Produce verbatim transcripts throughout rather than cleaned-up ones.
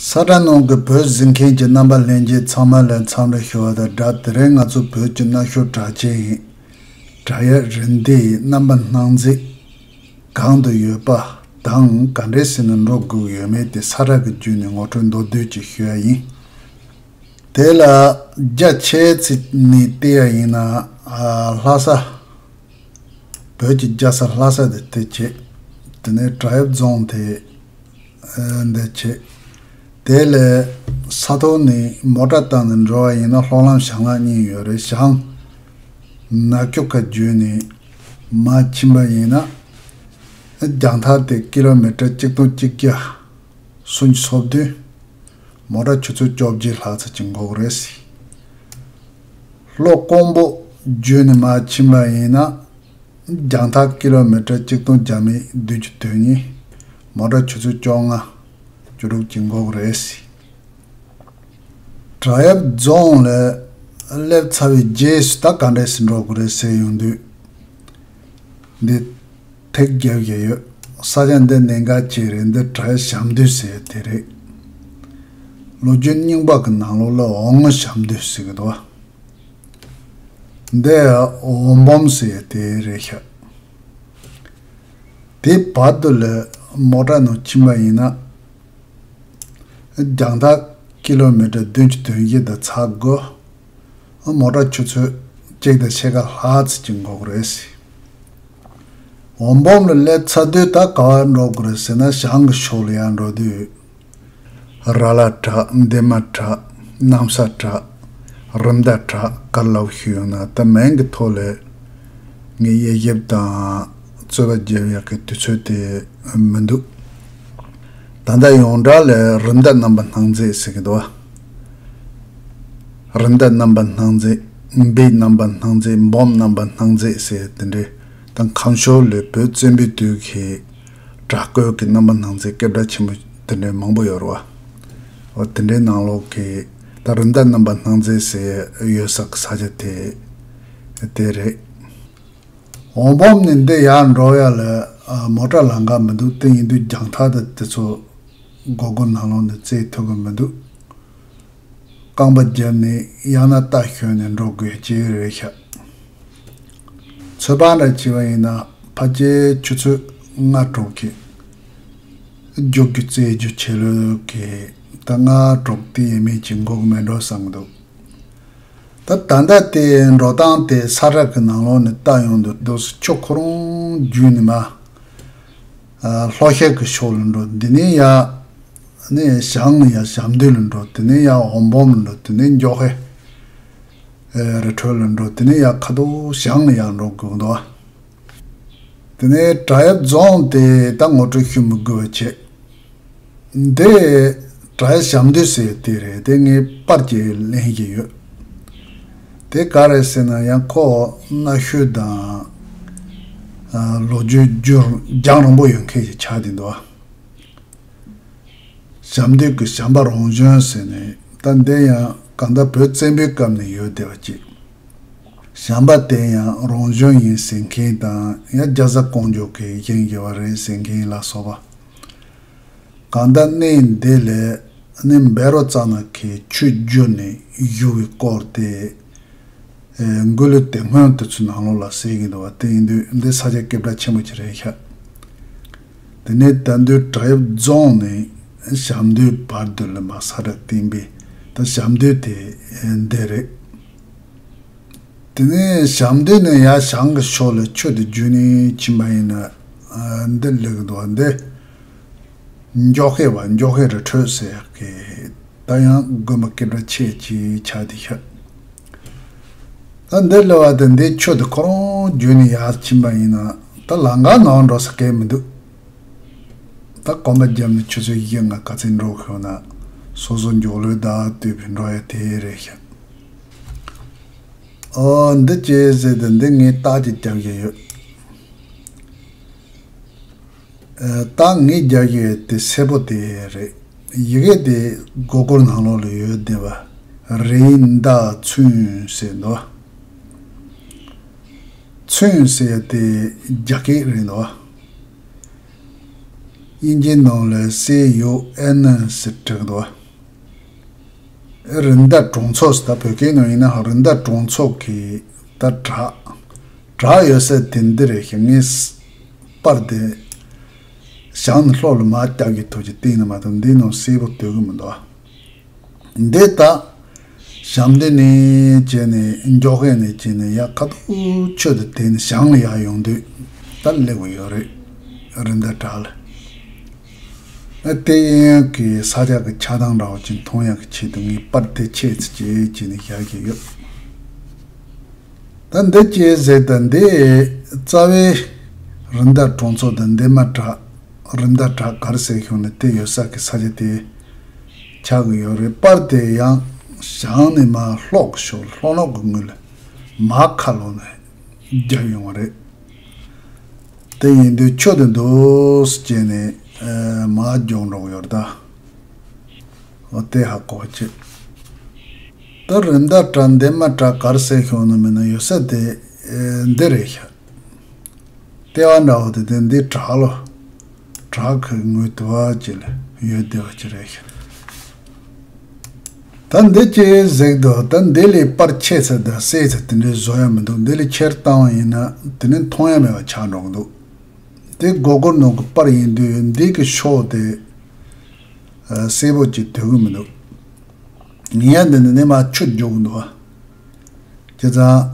ས་ཁྲ་ནང་གི་བོད་གཟིགས་མཁན་གྱི་རྣམ་པ་ལྷན་རྒྱས་ཚང་མ་ལ་འཚམས་འདྲི་ཞུ་བ་དང་སྦྲགས། དེ་རིང་ང་ཚོ་བོད་ཀྱི་གནའ་ཤུལ་གྲགས་ཅན་ཡིན། བྲག་གཡབ་རི་འདེབས་ཡི་རྣམ་པ་སྣང་མཛེས་གང་དུ་ཡོད་པ་དང་ག་འདྲས་ཟེར་ནས་འགྲོ་དགོས་ཡོད་མེད་དེ་ས་ཁྲ་གི་བརྒྱུད་ནས་ངོ་སྤྲོད་མདོར་བསྡུས་ཅིག་ཞུ་ཡ་ཡིན། དེ་ལ་རྒྱ་ཆེ་ཚད་ནས་བལྟས་ཡ་ཡིན་ན། ཨ། ལྷ་ས། བོད་ཀྱི་རྒྱལ་ས་ལྷ་ས་དེ་དེ་བྱེད། དེ་ནས་བྲག་གཡབ་རྫོང་དེ་འདི་བྱེད། དེ་ལས་ས་ཐོག་ནས་མོ་ཊ་བཏང་ནས་འགྲོ་བ་ཡིན་ན་ལྷོ་ལམ་བྱང་ལམ་གཉིས་ཡོད་རེད། བྱང་ནག་ཆུ་ཁ་བརྒྱུད་ནས་མར་ཕྱིན་པ་ཡིན་ན། རྒྱང་ཐག་དེ་ཀི་ལོ་མི་ཊར་གཅིག་སྟོང་གཅིག་བརྒྱ་སུམ་ཅུ་སོ་བདུན། མོ་ཊ་ཆུ་ཚོད་བཅོ་བརྒྱད་ལྷག་ཙམ་ཅིག་འགོར་གི་རེད། ལྷོ་ཀོང་པོ་བརྒྱུད་ནས་མར་ཕྱིན་པ་ཡིན་ན། རྒྱང་ཐག་ཀི་ལོ་མི་ཊར་གཅིག་སྟོང་བརྒྱ་མེད་བདུན་ཅུ་དོན་གཉིས། མོ་ཊ་ཆུ་ཚོད་བཅོ་ལྔ་བཅུ་དྲུག་ཅིག་འགོར་གི་རེད། བྲག་གཡབ་རྫོང་ལ་སླེབས་ཚར་བའི་རྗེས་སུ་ད་ག་འདྲས་སེ་འགྲོ་དགོས་རེད་ཟེར་ཡོང་དུས། འདི་ཐེག་རྒྱབ་ཀྱི་ཡོད། ས་ཆ་འདི་གནད་འགག་ཅིག་རེད། འདི་བྲག་གཡབ་ཞབས་འདུས་ཟེར་ཡ་དེ་རེད། ལོ་རྒྱུས་རྙིང་པ་གི་ནང་ལོགས་ལ་འོལ་མོ་ཞབས་འདུས་ཟེར་གི་འདུག། འདི་འོལ་འབུམ་ཟེར་ཡ་དེ་རེད་ཤག། དེ་བར་དུ་ལ་མོ་ཊ་ནང་ཕྱིན་པ་ཡིན་ན། རྒྱང་ཐག་ཀི་ལོ་མི་ཊར་བདུན་ཅུ་དོན་བཞི་དང་ཚ་དགོས། མོ་ཊ་ཆུ་ཚོད་གཅིག་དང་ཕྱེད་ཀ་ལྷག་ཙམ་ཅིག་འགོར་གི་རེད། འོལ་འབུམ་ལ་སླེབས་ཚར་དུས་ད་ག་བར་འགྲོ་དགོས་རེད་ཟེར་ན། བྱང་གི་ཕྱོགས་ལ་ཡར་འགྲོ་དུས། ར་ལ་བྲག། འདན་མ་བྲག། གནམ་ས་བྲག། རི་མདའ་བྲག་ག་རེ་ལབ་ཤེས་ཡོང་ན། ད་མིང་གི་ཐོག་ལ་ངས་དབྱེ་ཞིབ་དང་རྩོད་པ་རྒྱབ་ཡག་གི་དུས་ཚོད་དེ་མི་འདུག། ད་ལྟ་ཡོངས་གྲགས་ལ་རི་མདའ་རྣམ་པ་སྣང་མཛེས་ཟེར་གི་འདུག་བ། རི་མདའ་རྣམ་པ་སྣང་མཛེས། འབིགས་རྣམ་པ་སྣང་མཛེས། འབུམ་རྣམ་པ་སྣང་མཛེས་ཟེར་དེ་འདྲའི། ད་ཁམས་ཕྱོགས་ལ་བོད་བཙན་པོའི་དུས་ཀྱི་བྲག་བརྐོས་ཀྱི་རྣམ་པ་སྣང་མཛེས་སྐད་གྲགས་ཆེན་པོ་དེ་འདྲའི་མང་པོ་ཡོད་རེད་བ། འོ་དེ་འདྲའི་ནང་ལོགས་ཀྱི་ད་རི་མདའ་རྣམ་པ་སྣང་མཛེས་ཟེར་ཡོད་ས་གི་ས་ཆ་དེ་དེ་རེད། འོལ་འབུམ་ནས་འདི་ཡར་འགྲོ་ཡ་ལ་ཨ་མོ་ཊ་ལམ་ཁ་མི་འདུག། དེ་ཡིན་དུས་རྒྱང་ཐག་དེ་དེ་ཚོ་སྒོར་སྒོར་ནང་ལོགས་ནས་བཙལ་ཐུབ་ཀྱི་མི་འདུག། རྐང་པ་བརྒྱབ་ནས་ཡང་ན་རྟ་ཞོན་ནས་འགྲོ་དགོས་ཀྱི་རེད་ཤག། ཚོད་དཔག་འདྲ་བྱས་པ་ཡིན་ན་ཕལ་ཆེར་ཆུ་ཚོད་ལྔ་དྲུག་གི་རྒྱུག་རྒྱུ་རྩེད་རྒྱུ་བྱེད་ལོས་ཀྱི་ད་ལྔ་དྲུག་དེ་ཡས་མས་ཅིག་འགོར་གི་མེད་འགྲོ་བསམ་གི་འདུག། ད་ད་ལྟ་དེ་འགྲོ་སྟངས་དེ་ས་ཁྲ་གི་ནང་ལོགས་ནས་ལྟ་ཡོང་དུས་རྡོ་སི་ཆུ་ཁོ་རང་བརྒྱུད་ནས་མར་ལྷོ་ཤར་གྱི་ཕྱོགས་ལ་འགྲོ། འདི་ནས་ཡར་ནས་བྱང་ལ་ཡར་ཞབས་འདུས་ལ་འགྲོ། དེ་ནས་ཡར་འོལ་འབུམ་ལ་འགྲོ། དེ་ནས་མགྱོགས་ཧེ་རི་ཁྲོད་ལ་འགྲོ། དེ་ནས་ཡར་ཁ་ཐུག་བྱང་ལ་ཡར་འགྲོ་དགོས་འདུག། དེ་ནས་བྲག་གཡབ་རྫོང་དེ་ད་ངོ་སྤྲོད་ཞུ་མི་དགོས་པ་བྱས། འདི་བྲག་གཡབ་ཞབས་འདུས་ཟེར་དེ་རེད། དེ་ངས་པར་གྱིས་ལེན་བཞིན་ཡོད། དེ་ག་རེ་ཟེར་ན་ཡང་ཁོ་གནའ་ཤུལ་དང་ལོ་རྒྱུས་རྒྱུན་རྒྱང་རིང་པོ་ཡོད་མཁན་ཞིག་ཆགས་བསྡད་འདུག། ཞབས་འདུས་ཀྱི་བྱམས་པ་རང་བྱོན་ཟེར་ནས། ད་འདི་ཡང་གང་ལྟར་བོད་བཙན་པོའི་སྐབས་ནས་ཡོད་བསྡད་པ་ཅིག། བྱམས་པ་དེ་ཡང་རང་བྱོན་ཡིན་ཟེར་མཁན་དང་། ཡང་རྒྱ་བཟའ་ཀོང་ཇོ་གིས་བཞེངས་བཞག་པ་རེད་ཟེར་མཁན་ལ་སོགས་པ། གང་ལྟར་གནས་འདི་ལ་ནི་བཻ་རོ་ཙ་ན་གིས་ཆོས་བསྒྱུར་ནས་བཞུགས་པའི་སྐོར་དེ། ཨེ། མགུར་གླུ་དེབ་སྔོན་དེ་ཚོའི་ནང་ལོགས་ལ་གསལ་གྱི་འདུག་བ། དེ་ཡིན་དུས་འདི་ས་ཆ་སྐད་གྲགས་ཆེན་པོ་ཅིག་རེད་ཤག། དེ་ནས་ད་དུང་བྲག་གཡབ་རྫོང་ནས་བྱམས་མདོའི་བར་དུ་ལ་མར་ས་ཁྲ་བསྟན་པའི་ད་བྱམས་མདོ་དེ་འདི་རེད། དེ་ནས་བྱམས་མདོ་ནས་ཡར་བྱང་གི་ཕྱོགས་ལ་ཆུ་དེ་བརྒྱུད་ནས་ཕྱིན་པ་ཡིན་ན། ཨ། འདི་སླེབས་ཀྱི་འདུག་བ། འདི་མགྱོགས་ཧེ་བ། མགྱོགས་ཧེ་རི་ཁྲོད་ཟེར་ཡག་གི་ད་ཡང་དགོན་པ་སྐད་གྲགས་ཆེ་ཅིག་ཆགས་བསྡད་ཤག། ད་འདི་སླེབས་པ་དེ་འདི་ཆུ་དེ་ཁོ་རང་བརྒྱུད་ནས་ཡར་ཕྱིན་པ་ཡིན་ན། ད་ལམ་ཁ་ནང་འགྲོ་ས་གང་མི་འདུག། ད་གོམ་པ་བརྒྱབ་ནས་ཆུ་ཚོད་བཞི་ལྔ་ག་ཚོད་འགྲོ་ཤོག་ན། སོ་སོ་མགྱོགས་ལོས་བདའ་སྡོད་པའི་འགྲོ་ཡ་དེ་རེད་ཤག། ཨོ། འདི་ཅི་ཟེར་ཏེ་འདི་ངས་རྟགས་ཅིག་རྒྱབ་ཀྱི་ཡོད། ཨ། རྟགས་ངས་རྒྱག་ཡས་དེ་སེར་པོ་དེ་རེད། ཡི་གེ་དེ་སྒོར་སྒོར་ནང་ལོགས་ལ་ཡོད་བསྡད་པ། རེད། མདའ་ཚུན་ཟེར་འདུག། ཚུན་ཟེར་དེ་རྒྱ་སྐད་རེད་འདུག། དབྱིན་ཇིའི་ནང་ལ་སི་ཡུ་ཨེན་ཟེར་བྲིས་འདུག་རིན་ཟླ་གྲོང་ཚོ་ཟེར། ད་བོད་སྐད་ནང་ཡིན་ན་རིན་ཟླ་གྲོང་ཚོ་གི་ད་བྲག་བྲག་ཡོད་ས་དེ་འདི་རེད་ཤག་ངས་པར་དེ་བཞག་ནས་ལྷོག་ལ་མར་བརྒྱབ་ཀྱི་ཐུག་ཅིག་བལྟས་ན་མ་གཏོགས་འདིའི་ནང་གསལ་པོ་སྟོན་གི་མི་འདུག་འདི་ད་ཞབས་འདི་ནས་བྱས་ནས་མགྱོགས་ཡས་ནས་བྱས་ནས་ཡར་ཁ་ཐུག་ཆུ་དེ་དེད་ནས་བྱང་ལ་ཡར་ཡོང་དུས་ད་སླེབས་ཡོད་རེད། རི་མདའ་བྲག་ལ། ཨ་དེ་ཡང་གི་ས་ཆ་གི་ཆགས་སྟངས་འདྲ་བོ་ཅིག་མཐོང་ཡག་གི་ཆེད་དུ་ངས་པར་དེ་ཆེད་ཚུལ་བྱས་བྱས་ནས་བཞག་གི་ཡོད། ད་འདི་ཅི་ཟེར། ད་འདི་རྩ་བའི་རི་མདའ་གྲོང་ཚོ་དང་འདན་མ་བྲག་རི་མདའ་བྲག་ག་རེ་ཟེར་ཤོག་ནི་དེ་ཡོད་ས་གི་ས་ཆ་དེ་ཆགས་ཀྱི་ཡོད་རེད། པར་དེ་ཡང་བྱང་ནས་མར་ལྷོག་ཤོག་ལྷོ་ནུབ་ཀྱི་ངོས་ལ་མར་ཁ་ལོག་ནས་བརྒྱབ་ཡོང་བ་རེད། དེ་ཡིན་དུས་ཆུ་དེ་འདུག་སེ་བྱས་ནས་ཨེ་མར་རྒྱུག་འགྲོ་གི་ཡོད་རེད་ད། འོ་དེ་ཧ་གོ་བ་བྱེད། ད་རི་མདའ་བྲག་འདན་མ་བྲག་ག་རེ་ཟེར་ཤོག་ནི་མིན་ན་ཡོད་ས་དེ་ཨེ་འདི་རེད་ཤག་ལྟེ་བ་འདྲ་བོ་དེ་དེ་འདི་བྲག་ལོ། བྲག་གི་ངོས་དུ་བ་ཅིག་ལ་ཡོད་བསྡད་པ་ཅིག་རེད་ཤག་ད་འདི་ཅི་ཟེར་འདུག་ད་འདི་ལས་པར་ཆེ་ཚད་དང་གསལ་ཚད་དེ་འདྲའི་བཟོ་ཡ་མི་འདུག་འདི་ལས་ཆེར་བཏང་བ་ཡིན་ན་དེ་ནི་མཐོང་ཡ་མེད་པ་ཆགས་འགྲོ་གི་འདུག་དེ་སྒོར་སྒོར་ནང་གི་པར་ཡིན་དུས་འདི་གི་ཕྱོགས་དེ་ཨ་གསལ་པོ་ཅིག་སྟོན་གི་མི་འདུག་ཡིན་ཡང་འདི་ནི་ནས་མར་ཆུ་རྒྱུག་གི་འདུག་བ། བྱས་ཙང་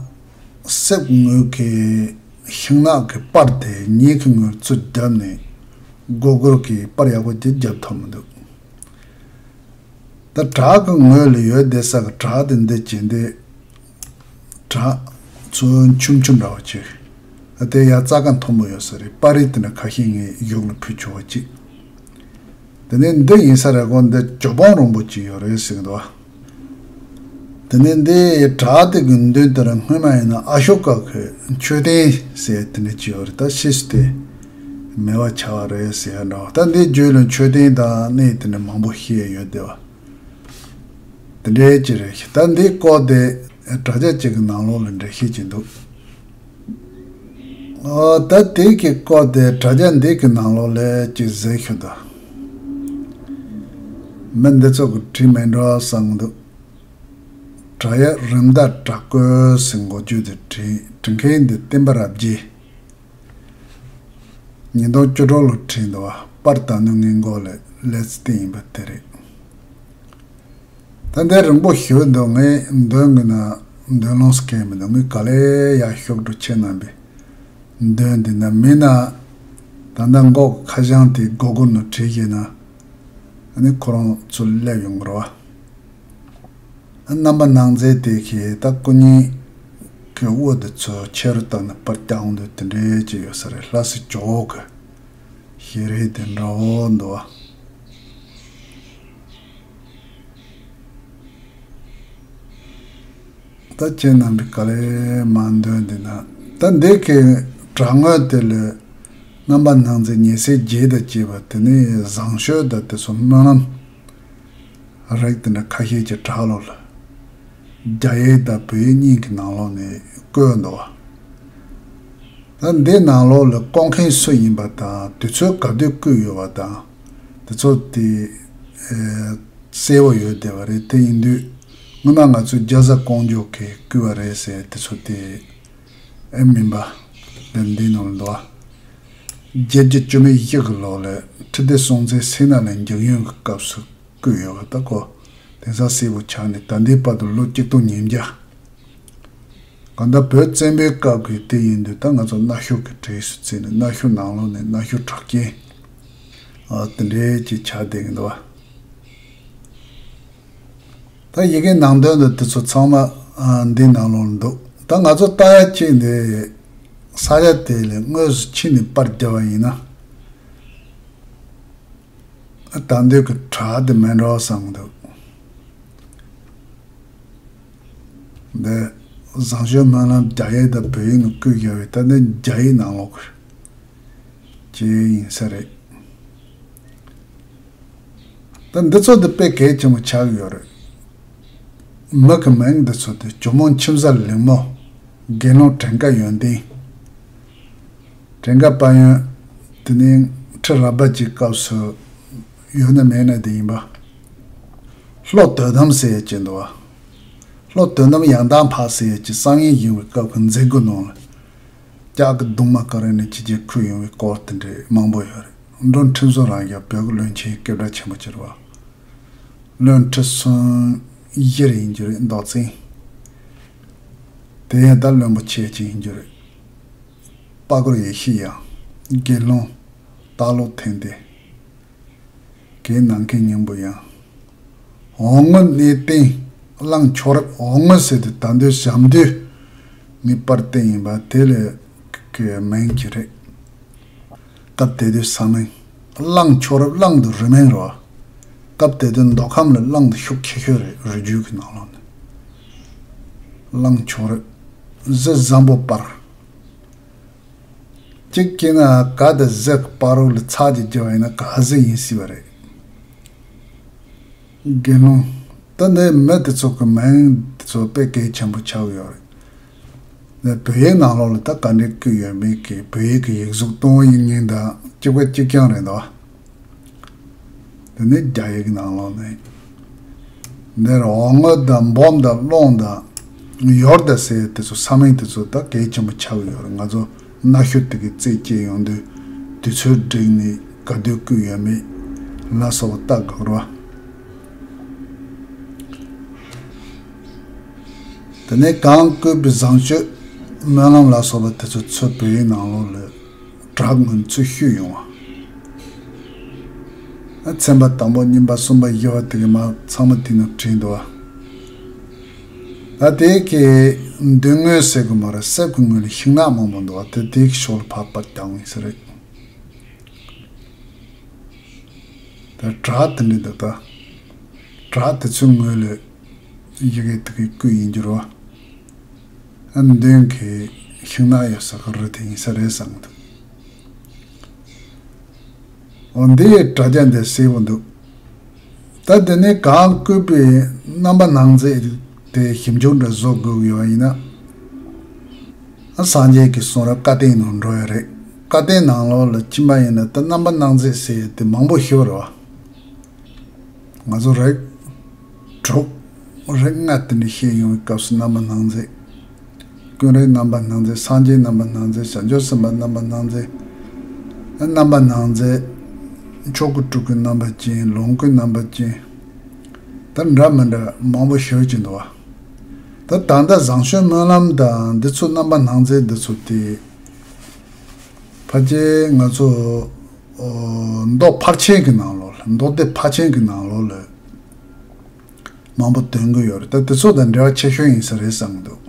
སེབ་ངོས་ཀྱི་ཤིང་ནགས་ཀྱི་པར་དེ་གཉིས་ཀྱི་ངོས་ཚུར་བརྒྱབ་ནས་སྒོར་སྒོར་གྱི་པར་ཡག་པོ་ཅིག་རྒྱབ་ཐུབ་མི་འདུག་ད་བྲག་གི་ངོས་ལ་ཡོད་བསྡད་ས་གི་བྲག་དེ་འདི་བྱས་འདི་བྲག་ཚོ་ཆུང་ཆུང་འདྲ་བོ་ཅིག་ཨ་དེ་ཡ་རྩྭ་ཁ་མཐོན་པོ་ཡོད་ས་རེད། པར་རིས་དེ་འདྲ་ཁ་ཤས་ངས་གཞུག་ལ་ཕུལ་ཆོག་པ་ཅིག་དེ་ནས་འདི་ཡིན་ས་རེད་གོ་འདི་ཇོ་བོང་རིན་པོ་ཆེ་ཡོད་རེད་ཟེར་གི་འདུག་དེ་ནས་འདི་བྲག་དེ་གི་མདུན་དེར་སྔོན་མ་ཡིན་ན་ཨ་ཤོ་ཀ་གི་མཆོད་རྟེན་ཟེར་དེ་འདྲ་ཅིག་ཡོད་རེད། ད་ཕྱིས་སུ་དེ་མེད་པ་ཆགས་པ་རེད་ཟེར་ཡ་འདྲ་བོ། ད་འདི་རྒྱུད་ལ་མཆོད་རྟེན་དང་གནས་དེ་འདྲ་མང་པོ་ཞིག་ཡོད་བསྡད་པ། དེ་འདྲའི་ཅིག་རེད། ད་འདི་སྐོར་དེ་དྲ་རྒྱ་ཅིག་གི་ནང་ལོགས་ལ་འགྲེལ་བཤད་ཅིག་འདུག་ཨོ་ད་དེ་གི་སྐོར་དེ་དྲ་རྒྱ་འདི་གི་ནང་ལོགས་ལ་ཅིག་གཟིགས་ཤོག་དང་། མི་འདི་ཚོ་གི་བྲིས་མེད་འགྲོ་བསམ་གི་འདུག་དྲ་ཡ་རི་མདའ་བྲག་བརྐོས་ཟེར་འགོ་བརྗོད་དེ་བྲིས། བྲིས་མཁན་འདི་བསྟན་པ་རབ་རྒྱས། ཉིས་སྟོང་བཅུ་དྲུག་ལོ་བྲིས་འདུག་བ། པར་ད་ནི་ངའི་མགོ་ལ་ལེ་ཚིག་སྟེང་ཡིན་པ་དེ་རེད། ད་འདི་རིང་པོ་ཞུ་འདུག་ངས་འདོན་གི་ན་འདོན་ལོང་སྐད་མི་འདུག་ངས་ག་ལེ་ཡག་ཤོག་འགྲོ་ཆེ་རྣམ་པས་འདོན་འདི་ན་མིན་ན། ད་ལྟ་མགོ་ཁ་བྱང་དེ་སྒོར་སྒོར་ནང་བྲིས་བྱས་ན་ཨ་ནི་ཁོ་རང་ཚུར་སླེབས་ཡོང་གི་རེད་བ། རྣམ་པ་སྣང་མཛད་དེ་གིས་ད་སྐུ་ཉིད་ཀྱི་དབུ་དེ་ཚོ་ཆེ་རུ་བཏང་ནས་པར་བརྐྱང་འདུག་དེ་འདྲའི་ཅིག་ཡོད་ས་རེད། ལྷ་སའི་ཇོ་བོ་གི་ཞལ་རས་དེ་འདྲ་བོ་འདུག་བ། ད་ཁྱེད་རྣམ་པས་ག་ལེ་མར་འདོན་འདི་ན། ད་འདི་གི་བྲག་ངོས་དེ་ལ་རྣམ་པ་སྣང་མཛད་ཉེ་སྲས་བརྒྱད་དང་བཅས་པ་དེ་ནས་བཟང་སྤྱོད་དང་དེ་ཚོ་སྨོན་ལམ་རིགས་དེ་འདྲ་ཁ་ཤས་ཀྱི་བྲག་ལོགས་ལ་རྒྱ་ཡིག་དང་བོད་ཡིག་གཉིས་ཀྱི་ནང་ལོགས་ནས་བཀོད་འདུག་བ། ད་འདི་ནང་ལོགས་ལ་བརྐོ་མཁན་སུ་ཡིན་པ་དང་དུས་ཚོད་ག་དུས་བརྐོས་ཡོད་པ་དང་དེ་ཚོ་དེ་ཨེ་གསལ་པོ་ཡོད་བསྡད་པ་རེད། དེ་ཡིན་དུས་སྔོན་མ་ང་ཚོའི་རྒྱ་བཟའ་ཀོང་ཇོ་གིས་བརྐོས་པ་རེད་ཟེར་དེ་ཚོ་དེ་ཨེ་མིན་པ་ལས་འདི་ནང་ལ་འདུག་བ། བརྒྱད་བརྒྱ་བཅུ་མེད་བཞི་གི་ལོ་ལ་ཁྲི་ལྡེ་སྲོང་བཙན་སེ་ན་ལ་འཇིགས་ཡོན་གྱི་སྐབས་སུ་བརྐོས་ཡོད་པ་ད་གོ། དེང་སང་གསལ་པོ་ཆགས་ནས་ད་ལྟའི་བར་དུ་ལོ་གཅིག་སྟོང་ཉིས་བརྒྱ། གང་ལྟར་བོད་བཙན་པོའི་སྐབས་ཀྱི་དེ་ཡིན་དུས་ད་ང་ཚོ་གནའ་ཤུལ་གྱི་བྲིས་སུ་བརྩིས་ནས་གནའ་ཤུལ་ནང་ལོགས་ནས་གནའ་ཤུལ་གྲགས་ཅན་ཨ་དེ་འདྲའི་ཅིག་ཆགས་བསྡད་ཀྱི་འདུག་བ། ད་ཡི་གེ་ནང་དོན་དུ་དེ་ཚོ་ཚང་མ་ཨ་འདི་ནང་ལོགས་ལ་འདུག་ད་ང་ཚོ་ལྟ་ཡ་གཅིག་འདི་ས་ཆ་དེ་ལས་དངོས་སུ་ཕྱིན་ནས་པར་བརྒྱབ་པ་ཡིན་ན། ད་འདོད་ཀྱི་གྲགས་དེ་མེད་འགྲོ་བསམ་གྱི་འདུག་འདི་བཟང་སྤྱོད་སྨོན་ལམ་རྒྱ་ཡིག་དང་བོད་ཡིག་ནང་བཀོད་བཞག་པའི་ད་འདི་རྒྱ་ཡིག་ནང་ལོགས་ཀྱི་ཅིག་ཡིན་ས་རེད། ད་འདི་ཚོ་འདི་དཔེ་གལ་ཆེན་པོ་ཆགས་ཡོད་རེད། མི་གི་མིང་འདི་ཚོ་དེ་ཇོ་མོ་མཆིམས་བཟའ་ལིང་མོ། དགེ་སློང་བྲན་ཀ་ཡོན་ཏན། བྲན་ཀ་དཔལ་ཡོན། དེ་ནས་ ཁྲི་རལ་པ་ཅིག་སྐབས་སུ་ཡོད་ན་མེད་ན་དེ་ཡིན་པ། བློ་དོན་དམ་ཟེར་ཡས་ཅིག་འདུག་བ། བློ་དོན་དམ་ཡང་དག་འཕགས་ཟེར་ཡས་ཅིག་བསམ་ཡས་ཡིན་པའི་སྐབས་ཀྱི་མཛད་སྒོ་ནང་ལ། ལྕགས་ཀྱི་གདུང་མ་ག་རེ་ནས་ཅི་བྱེད་ཁུར་ཡོང་བའི་སྐོར་དེ་འདྲའི་མང་པོ་ཡོད་རེད། འབྲོམ་ཁྲི་བཟོ་རང་ཡང་བོད་ཀྱི་བློན་ཆེན་སྐད་གྲགས་ཆེན་པོ་ཅིག་རེད་བ། བློན་ཁྲི་སུམ་བཞི་རེ་ཡིན་རྒྱུ་རེད་མདོག་འཛིན། དེ་ཡང་ད་བློན་པོ་ཆེ་ཅིག་ཡིན་རྒྱུ་རེད། པ་གུར་ཡེ་ཤེས་ཡང་། དགེ་སློང་། སྟག་ལོ་ཐན་ཏེ། གན་ནམ་མཁའི་སྙིང་པོ་ཡང་། འོ་ངོ་གནས་བརྟན། གླང་མཆོག་རབ། འོ་ངོ་ཟེར་དུས་ད་འདོད་ཞབས་འདོད་ངའི་པར་བསྟན་ཡིན་པ་དེ་ལས་ཀྱི་མིང་གི་རེད། སྐབས་དེ་དུས་ས་མིང་། གླང་མཆོག་རབ་གླང་དུ་རི་མིང་རེད་བ། སྐབས་དེ་དུས་མདོ་ཁམས་ལ་གླང་དུ་ཤུགས་ཆེ་ཤོས་རེད། རི་རྒྱུད་ཀྱི་ནང་ལོགས་ནས། གླང་མཆོག་རབ། གཟི་བཟང་པོ་སྤར། གཅིག་བྱས་ན་ག་དང་གཟི་གི་བར་ལ་ཚ་གྱིས་བརྒྱབ་པ་ཡིན་ན་ག་གཟི་ཡིན་སྲིད་པ་རེད། དགེ་སློང་། ད་འདི་མི་དེ་ཚོ་གི་མིང་དེ་ཚོ་དཔེ་གལ་ཆེན་པོ་ཆགས་ཡོད་རེད། ནས་བོད་ཡིག་ནང་ལོགས་ལ་ད་ག་འདྲས་བཀོད་ཡོད་མེད་ཀྱི་བོད་ཡིག་གི་ཡིག་གཟུགས་སྟོང་ཡིག་རྙིང་དང་གཅིག་པ་གཅིག་རྐྱང་རེད་འདུག་དེ་ནས་རྒྱ་ཡིག་ནང་ལོགས་ནས། འདིར་འོ་ངོ་དང་འབུམ་དང་ཀློང་དང་ཡོར་དང་ཟེར་དེ་ཚོ་ས་མིང་དེ་ཚོ་ད་གལ་ཆེན་པོ་ཆགས་ཡོད་རེད། ང་ཚོ་གནའ་ཤུལ་དེ་གི་རྩིས་བཅད་ཡོང་དུས་དུས་ཚོད་བསྒྲིགས་ནས་ག་དུས་བཀོད་ཡོད་མེད་ལ་སོགས་པ་ལྟ་དགོས་རེད་བ། དེ་ནས་གང་བཀོད་པའི་བཟང་སྤྱོད་སྨོན་ལམ་ལ་སོགས་པ་དེ་ཚོ་ཚུར་བོད་ཡིག་ནང་ལོགས་ལ་དྲག་ངོས་ཚུར་བཤུས་ཡོང་བ། ཨ་ཚན་པ་དང་པོ་གཉིས་པ་གསུམ་པ་བཞི་པ་དེ་གི་མ་ཚང་མ་དེ་ནང་བྲིས་འདུག་བ། ད་དེ་གི་མདུན་ངོས་ཟེར་གི་མ་རེད། གསེབ་ཀྱི་ངོས་ལ་ཤིང་ནགས་མང་པོ་འདུག་བ། དེ་དེ་གི་ཕྱོགས་ལ་ཕར་པར་བརྒྱབ་ཡིན་ས་རེད། ད་བྲག་དེ་འདྲ་འདུག་ད་བྲག་དེ་ཚོའི་ངོས་ལ་ཡི་གེ་དེ་གི་བཀོད་ཡིན་རྒྱུ་རེད་བ། ཨ་མདུན་གྱི་ཤིང་ནགས་ཡོད་ས་གི་རི་དེ་ཡིན་ས་རེད་བསམ་གི་འདུག་འོ་འདི་ཡི་དྲ་རྒྱ་འདི་གསལ་པོ་འདུག་ད་དེ་ནས་གང་བཀོད་པའི་རྣམ་པ་སྣང་མཛད་དེ་ཞིབ་འཇུག་འདྲ་བཟོ་དགོས་ཀྱི་ཡོད་པ་ཡིན་ན། ཨ་སངས་རྒྱས་ཀྱི་གསུང་རབ་བཀའ་བསྟན་ནང་འགྲོ་ཡ་རེད། བཀའ་བསྟན་ནང་ལོགས་ལ་ཕྱིན་པ་ཡིན་ན་ད་རྣམ་པ་སྣང་མཛད་ཟེར་ཡ་དེ་མང་པོ་ཞིག་རེད་བ། ང་ཚོ་རིགས་དྲུག་རིགས་ལྔ་དེ་འདྲ་བཤད་ཡོང་བའི་སྐབས་སུ་རྣམ་པ་སྣང་མཛད། ཀུན་རིག་རྣམ་པ་སྣང་མཛད། སངས་རྒྱས་རྣམ་པ་སྣང་མཛད། བྱང་ཆུབ་སེམས་དཔའ་རྣམ་པ་སྣང་མཛད། རྣམ་པ་སྣང་མཛད། མཆོག་གི་སྤྲུལ་སྐུ་རྣམ་པ་ཅན། ལོངས་སྐུ་རྣམ་པ་ཅན། ད་འདྲ་མི་འདྲ་མང་པོ་ཞེ་པོ་ཅིག་འདུག་བ། ད་ད་ལྟ་བཟང་སྤྱོད་སྨོན་ལམ་དང་འདི་ཚོ་རྣམ་པ་སྣང་མཛད་འདི་ཚོ་དེ། ཕལ་ཆེར་ང་ཚོ་མདོ་ཕལ་ཆེར་གྱི་ནང་ལོགས་ལ། མདོ་སྡེ་ཕལ་ཆེར་གྱི་ནང་ལོགས་ལ། མང་པོ་འདོན་གྱི་ཡོད་རེད། ད་དེ་ཚོ་དང་འབྲེལ་བ་ཆེ་ཤོས་ཡིན་ས་རེད་བསམ་གྱི་འདུག་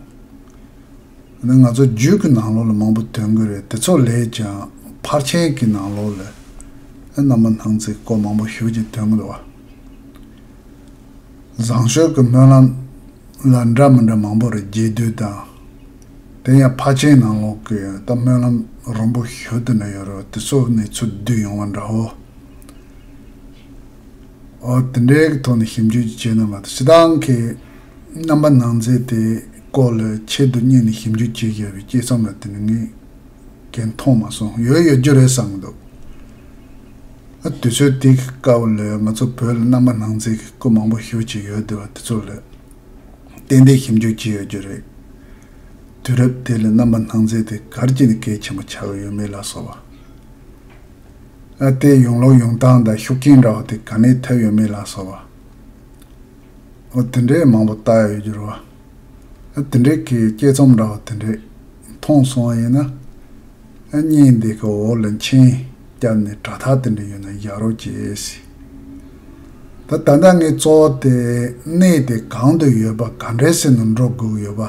ཨ་ནི་ང་ཚོ་རྒྱུད་ཀྱི་ནང་ལོགས་ལ་མང་པོ་འདོན་གྱི་རེད། དེ་ཚོ་ལས་ཀྱང་ཕལ་ཆེར་གྱི་ནང་ལོགས་ལ་ཨ་རྣམ་པ་སྣང་མཛད་སྐོར་མང་པོ་ཞེ་པོ་ཅིག་འདོན་གྱི་འདུག་བ། བཟང་སྤྱོད་ཀྱི་སྨོན་ལམ་ལ་འདྲ་མི་འདྲ་མང་པོ་རེད། རྒྱས་བསྡུས་དང་། དེ་ཡང་ཕལ་ཆེར་ནང་ལོགས་ཀྱི་ད་སྨོན་ལམ་རིང་པོ་ཞེ་པོ་དེ་འདྲ་ཡོད་རེད། དེ་ཚོ་ནས་ཚུར་བསྡུས་ཡོང་བ་འདྲ་བོ། འོ་དེ་འདྲའི་གི་ཐོག་ནས་ཞིབ་འཇུག་ཅིག་བྱས་ན་མ་གཏོགས་སྤྱིར་བཏང་གི་རྣམ་པ་སྣང་མཛད་དེ་སྐོར་ལ་ཆེད་དུ་གཉེར་ནས་ཞིབ་འཇུག་བྱེད་བཞག་པའི་དཔྱད་རྩོམ་ལ་དེ་ནི་ངས་གང་མཐོང་མ་སོང་། ཡོད་ཡོད་རྒྱུ་རེད་བསམ་གྱི་འདུག་ཨ་དུས་ཚོད་དེ་གི་སྐབས་ལ་ང་ཚོ་བོད་ལ་རྣམ་པ་སྣང་མཛད་ཀྱི་སྐུ་མང་པོ་ཞེ་པོ་ཅིག་ཡོད་བསྡད་པ་དེ་ཚོ་ལ་ཏན་ཏན་ཞིབ་འཇུག་བྱས་ཡོད་རྒྱུ་རེད། དུས་རབས་དེ་ལ་རྣམ་པ་སྣང་མཛད་དེ་ག་རེ་བྱས་ནས་གལ་ཆེན་པོ་ཆགས་ཡོད་མེད་ལ་སོགས་པ། ཨ་དེ་ཡོང་ལུགས་ཡོང་སྟངས་དང་ཤུགས་རྐྱེན་འདྲ་བ་དེ་ག་ནས་ཐེབས་ཡོད་མེད་ལ་སོགས་པ། འོ་དེ་འདྲའི་མང་པོ་ལྟ་ཡ་ཡོད་རྒྱུ་རེད་བ། ཨ་དེ་འདྲའི་གི་དཔྱད་རྩོམ་འདྲ་བ་དེ་འདྲའི་མཐོང་སོང་བ་ཡིན་ན། ཨ་བརྙན་འདི་གི་འོག་ལ་མཆན་བརྒྱབ་ནས་དྲ་ཐག་དེ་འདྲ་ཡོད་ན་བཞག་རོགས་གྱིས་ཟེར། ད་ད་ལྟ་ངས་གཙོ་བོ་དེ་གནས་དེ་གང་དུ་ཡོད་པ། ག་འདྲའི་ས་ནས་འགྲོ་དགོས་ཡོད་པ།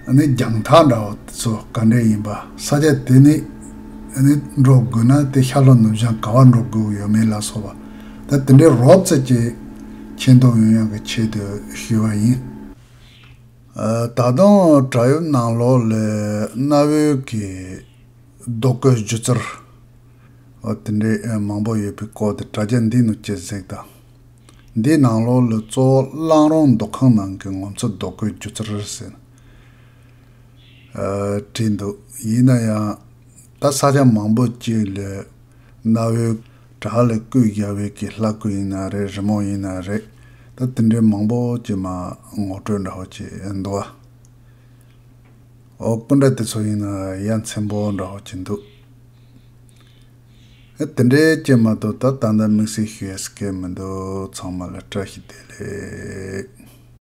ཨ་ནི་རྒྱང་ཐག་འདྲ་བ་དེ་ཚོ་ག་འདྲ་ཡིན་པ། ས་ཆ་དེ་ནས་ཨ་ནི་འགྲོ་དགོས་ན་དེ་ཤར་ལྷོ་ནུབ་བྱང་ག་པར་འགྲོ་དགོས་ཡོད་མེད་ལ་སོགས་པ། ད་དེ་འདྲའི་རོབ་ཙམ་ཅིག་མཁྱེན་རྟོགས་ཡོང་ཡག་གི་ཆེད་དུ་ཞུས་པ་ཡིན། ཨ་ད་དུང་བྲག་གཡབ་ནང་ལོགས་ལ་གནའ་བོའི་གི་རྡོ་བརྐོས་སྒྱུ་རྩལ། འོ་དེ་འདྲའི་མང་པོ་ཡོད་པའི་སྐོར་དེ་དྲ་རྒྱ་འདི་ནང་སྐྱེལ་གཟིགས་དང་། འདིའི་ནང་ལོགས་ལ་གཙོ་བོ་གླང་རོང་མདོ་ཁམས་ནང་གི་ངོ་མཚར་རྡོ་བརྐོས་སྒྱུ་རྩལ་ཟེར་ནས་བྲིས་འདུག་ཡིན་ན་ཡང་ད་ས་ཆ་མང་པོ་ཅིག་ལ་ གནའ་བོའི་བྲག་ལ་སྐུ་བཞེངས་པའི་གི་ལྷ་སྐུ་ཡིན་ན་རེད། རི་མོ་ཡིན་ན་རེད། ད་དེ་འདྲའི་མང་པོ་ཅིག་མར་ངོ་སྤྲོད་འདྲ་བོ་ཅིག་འདུག་བ། ཨོ་སྐུ་འདྲ་དེ་ཚོ་ཡིན་ན་ཡ་མཚན་པོ་འདྲ་བོ་ཅིག་འདུག་ཨེ་དེ་འདྲའི་ཅིག་མ་གཏོགས་ད་ད་ལྟ་དམིགས་བསལ་ཞུ་ཡས་སྐད་མི་འདུག་ཚང་མ་ལ་བཀྲ་ཤིས་བདེ་ལེགས།